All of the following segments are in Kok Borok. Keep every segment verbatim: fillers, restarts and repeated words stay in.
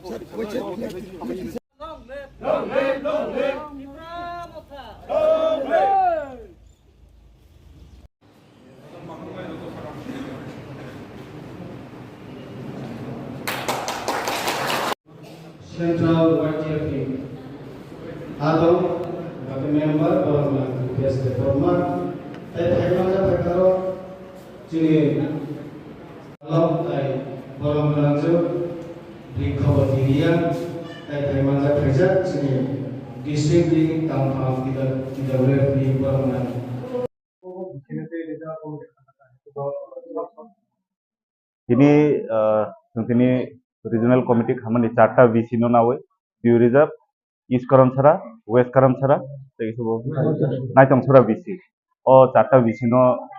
Central Y T F ni adong, baki member, borok nang P S Debbarma, tei phaimanja phaikaro chini lok tai borok nang jo Bikhobo Tiria, tei phaimanja phaijak chini district ni tangphang T W F ni borok nang. Tini, ah, chwng tini regional committee khamani charta V C no nawi, Dew Reserve, East Karamchara, West Karamchara, tei kisa bo Naitongchara V C. O charta V C no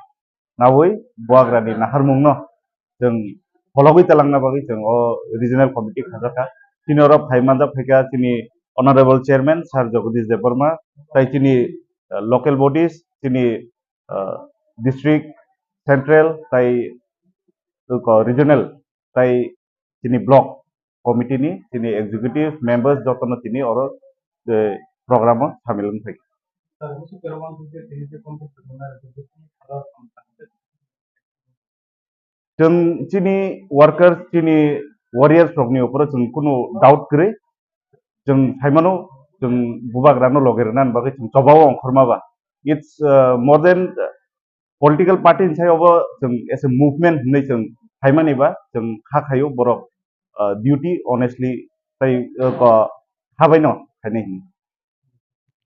nawi buagrani naharmung no chwng phologwi talangna bagwi chwng o regional committee khajakha. Chini oro phai manjak phaikha chini honorable chairman Sir Jagadish Debbarma, tai chini, ah, local bodies, chini, ah, district, central, tai, ko, regional, tai chini block committee ni chini executive members jotono tini oro, eh, program o samil wng phaikha. Chwng chini workers, chini warriors rokni uphoro chwng kunu doubt kwrwi. Chwng saimano, chwng bubagrano loge rwnani bagwi chwng chobao ongkhorma ba. It's, uh, more than, uh, political party ni sayobo chwng as a movement hinwi chwng saimani ba chwng kha khaio borok, uh, duty honestly tai, uh, ko habaino khainai hinwi.